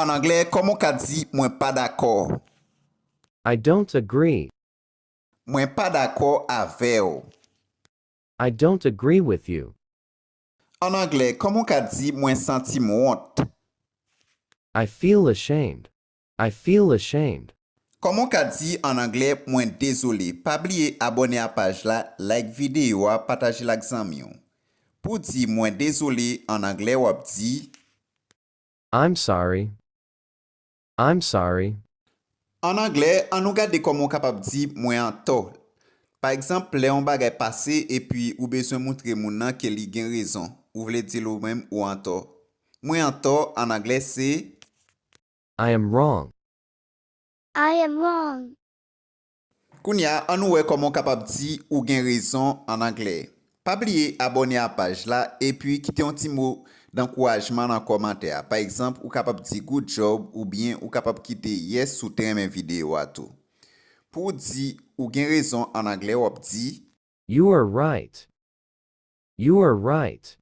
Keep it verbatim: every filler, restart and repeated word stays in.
An anglè, kòman w ka di mwen pa dakò? I don't agree. Mwen pa dakò avè w. I don't agree with you. An anglè, kòman w ka di mwen santi m wont? I feel ashamed. I feel ashamed. Kòman w ka di an anglè mwen dezole? Pa bliye abòne a paj la, like videyo a, pataje l ak zanmi w. Pou w di mwen dezole an anglè, w ap di I'm sorry. I'm sorry. An anglè, an nou gade kòman w kapab di mwen antò. Pa egzanp, lè yon bagay pase epi ou bezwen moutre moun nan ke li gen rezon, ou vle di l ou menm ou antò. Mwen antò an anglè se I am wrong. I am wrong. Kounye a, an nou wè kòman w kapab di ou gen rezon an anglè. Pa bliye abòne a paj la epi kite yon ti mo dankourajman nan kòmantè a. Pa egzanp, ou kapab di good job oubyen ou kapab kite yes si w te renmen videyo a tou. Pou w di ou gen rezon an anglè, w ap di You are right. You are right.